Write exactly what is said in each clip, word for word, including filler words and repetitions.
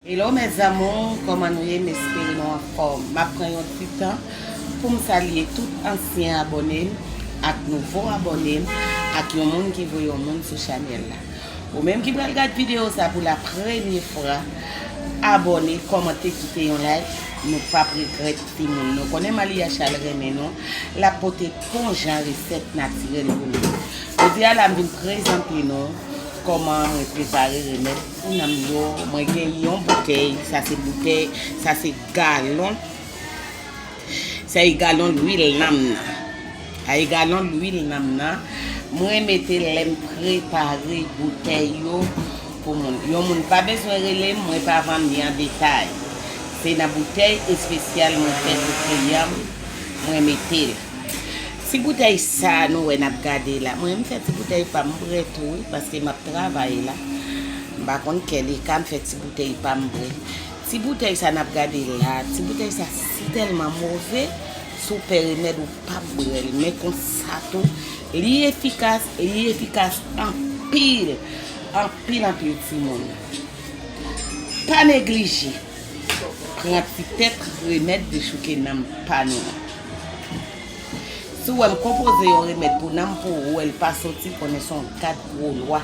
Hello mes amours, kòman nou ye? M espere nou anfòm. M ap pran yon ti tan pou m salye tout ansyen abòne m ak nouvo abòne m ak yon moun ki voye yon moun sou chanèl la. Ou menm ki pral gad videyo sa pou la premye fwa, abòne, kòmante, kite yon like. Nou p ap regrèt timoun. Nou konnen Malia Charles renmen nou. L ap pote bon jan resèt natirèl pou nou. Jodi a la m vin prezante nou kòman mwen prepare remèd pou nanm yo. Mwen gen yon boutèy, sa se boutèy, sa se galon. Sa e galon lwil nanm nan. Sa e galon lwil nanm nan. Mwen mete lè m prepare boutèy yo pou moun. Yon moun pa bezwen rele m, mwen pa vann li an detay. Se nan boutèy espesyal mwen fè pou kliyan m, mwen mete l. Ti boutèy sa nou wè n ap gade la. Mwen, m fè ti boutèy pa m bre tou, wi, paske m ap travay la. M pa konn kèl eka m fè ti boutèy pa m bre. Ti boutèy sa n ap gade la, ti boutèy sa si tèlman move, si w pè remèd ou p ap bre l. Men konsa tou, li efikas, li efikas anpil, anpil, anpil timoun. Pa neglije pran ti tèt remèd dechouke nanm pa nou an. Si w wè m konpoze yon remèd pou nanm pou ou, wè l pa soti, konnen se yon gad gwo lwa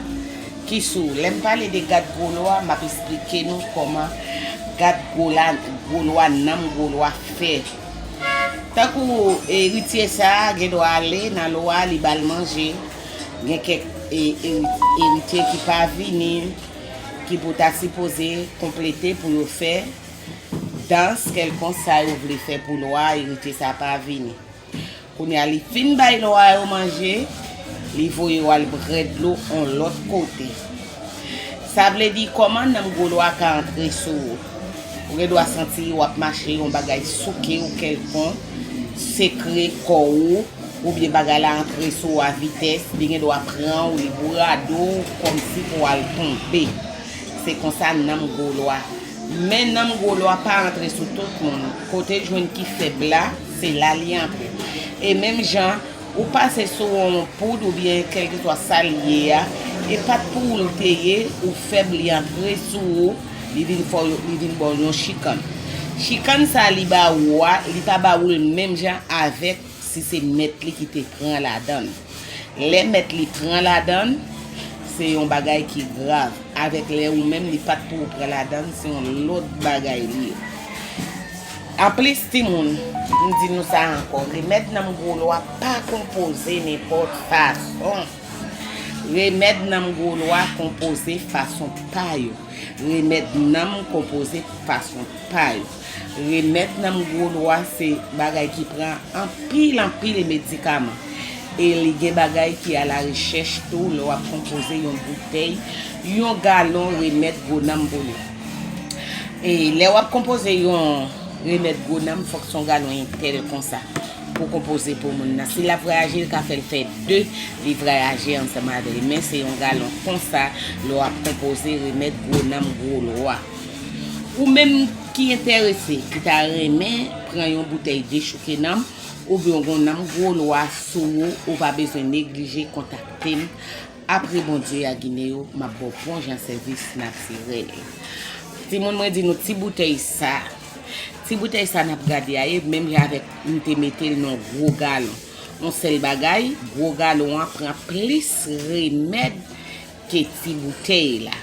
ki sou ou. Lè m pale de gad gwo lwa, m ap esplike nou kòman gad gwo la, gwo lwa, nanm gwo lwa fè. Tankou eritye sa a, gen dwa ale nan lwa, li ba l manje. Gen kèk e, eri- eritye ki pa vini, ki pou ta sipoze konplete pou yo fè dans kèlkonk sa yo vle fè pou lwa, eritye sa pa vini. Kounye a, li fin bay lwa yo manje, li voye yo al bwè dlo yon lòt kote. Sa vle di, kòman nanm gwo lwa ka antre sou ou? Ou gen dwa santi w ap mache, yon bagay souke w kèlkonk, sekre kò w, oubyen bagay la antre sou ou a vitès, li gen dwa pran w, li bwè dlo w, kòmsi pou w al tonbe. Se konsa nanm gwo lwa. Men nanm gwo lwa pa antre sou tout moun. Kote l jwenn ki fèb la, se la li antre. E menm jan, ou pase sou yon poud oubyen kèlkeswa sa l ye a, e pa t pou ou l te ye, ou fèb, li antre sou ou, li vin fè w, li vin ba w yon chikann. Chikann sa li ba ou a, li pa ba ou l menm jan avèk si se mèt li ki te pran ladan l. Lè mèt li pran ladan l, se yon bagay ki grav. Avèk lè ou menm li pa t pou ou pran ladan l, se yon lòt bagay li ye. Anplis, timoun, m di nou sa ankò, remèd nanm gwo lwa pa konpoze nenpòt fason. Remèd nanm gwo lwa konpoze fason pa yo. Remèd nanm konpoze fason pa yo. Remèd nanm gwo lwa se bagay ki pran anpil, anpil medikaman. E li gen bagay ki a la rechèch tou lè w ap konpoze yon boutèy, yon galon remèd gwo nanm pou li. E lè w ap konpoze yon remèd gwo nanm, fòk se yon galon entèl konsa pou konpoze pou moun nan. Si l ap vwayaje, l ka fè l fè de, li vwayaje ansanm avè l. Men se yon galon konsa lè w ap konpoze remèd gwo nanm gwo lwa. Ou menm ki enterese, ki ta renmen pran yon boutèy dechouke nanm, oubyen w gen nanm gwo lwa sou ou, ou pa bezwen neglije kontakte m. Apre Bondye a Ginen yo, m ap ba w bon jan sèvis natirèl. Timoun, mwen di nou ti boutèy sa. Ti boutèy sa n ap gade a, e menm jan avèk m te mete l nan gwo galon. Yon sèl bagay, gwo galon an pran plis remèd ke ti boutèy la.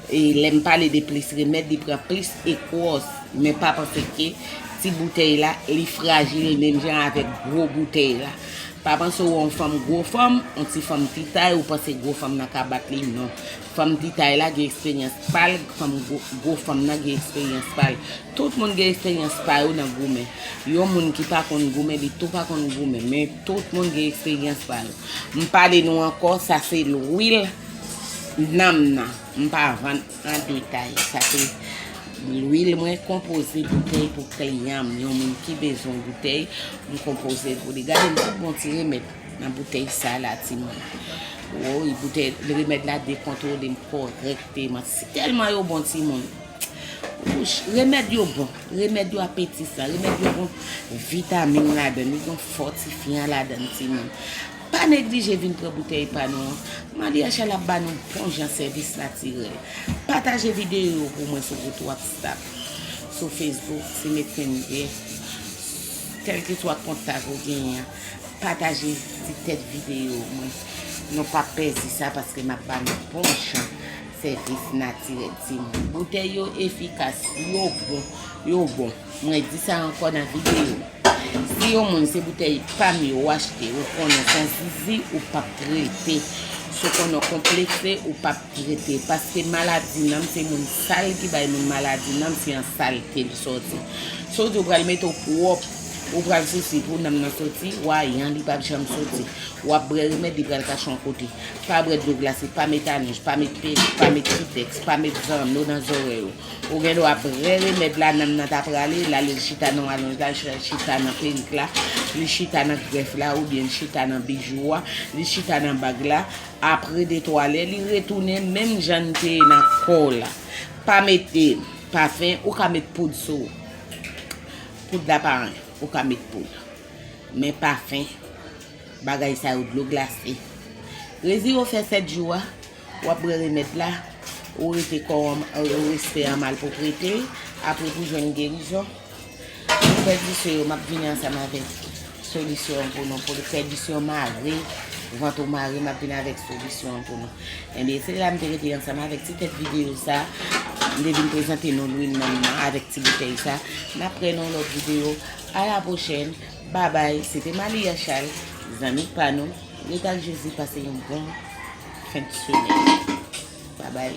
E lè m pale de plis remèd, li pran plis ekwòs. Men pa panse ke ti boutèy la, li frajil menm jan avèk gwo boutèy la. Pa panse w wè yon fanm gwo fanm, yon ti fanm ti tay, ou panse gwo fanm nan ka bat li, non. Fanm ti tay la gen eksperyans pa l, fanm gwo, gwo fanm nan gen eksperyans pa l. Tout moun gen eksperyans pa yo nan goumen. Yon moun ki pa konn goumen, li tou pa konn goumen, men tout moun gen eksperyans pa yo. M pale nou ankò, sa se lwil nanm nan. M pa vann an detay. Sa se lwil mwen konpoze boutèy pou kliyan m. Yon moun ki bezwen boutèy, m konpoze l pou li. Gade m tout bon ti remèd nan boutèy sa la, timoun. Woy, boutèy remèd la dekontwole m kòrèkteman. Si tèlman yo bon, timoun. Wouch, remèd yo bon. Remèd yo apetisan. Remèd yo gon vitamin ladan l. Li gon fòtifyan ladan l, timoun. Pa neglije vin pran boutèy pa nou an. Malia Chal ap ba nou bon jan sèvis natirèl. Pataje videyo yo pou mwen sou group WhatsApp, sou Facebook, si Messenger, kèlkeswa kontak ou genyen an. Pataje ti tèt videyo mwen. Nou pa pèdi sa paske m ap ba nou bon jan sèvis natirèl timoun. Boutèy yo efikas, yo bon, yo bon. Mwen di sa ankò nan videyo. Si yon moun se boutèy pa m yo w achte, ou konnen w se yon zizi, ou p ap trete. Si w konnen w konplekse, ou p ap trete. Paske maladi nanm se moun sal ki bay moun maladi nanm, se an salte li sòti. Si w di w pral mete w pwòp, ou pral souse pou nanm nan sòti, w a yan, li p ap janm sòti. W ap bwè remèd, li pral kache yon kote. Pa bwè dlo glase, pa met alonj, pa met perik, pa met kitèks, pa met zanno nan zòrèy ou. Ou gen dwa bwè remèd la, nanm nan ta prale, la li chita nan alonj la, li chita nan perik la, li chita nan grèf la, oubyen li chita nan bijou a, li chita nan bag la. Apre de twa lè, li retounen menm jan li te ye nan kò w la. Pa mete pafen, ou ka met poud sou ou. Poud la pa anyen, ou ka met poud. Men pafen, bagay sa yo dlo glase. Rezire w fè sèt jou a, w ap bwè remèd la, ou rete kò w an, ou respè an malpwoprete, apre pou jwenn gerizon. Pou pèdisyon yo, m ap vini ansanm avèk solisyon pou nou. Pou pèdisyon mare, vant ou mare, m ap vini avèk solisyon pou nou. Enben, se la m te rete ansanm avèk ti tèt videyo sa. M te vin prezante nou lwil nanm nan avèk ti boutèy sa. N ap wè nan lòt videyo. A la pwochèn. Babay. Se te Malia Chal, zanmi pa nou. Rete ak Jezi, pase yon bon fen de semèn. Babay.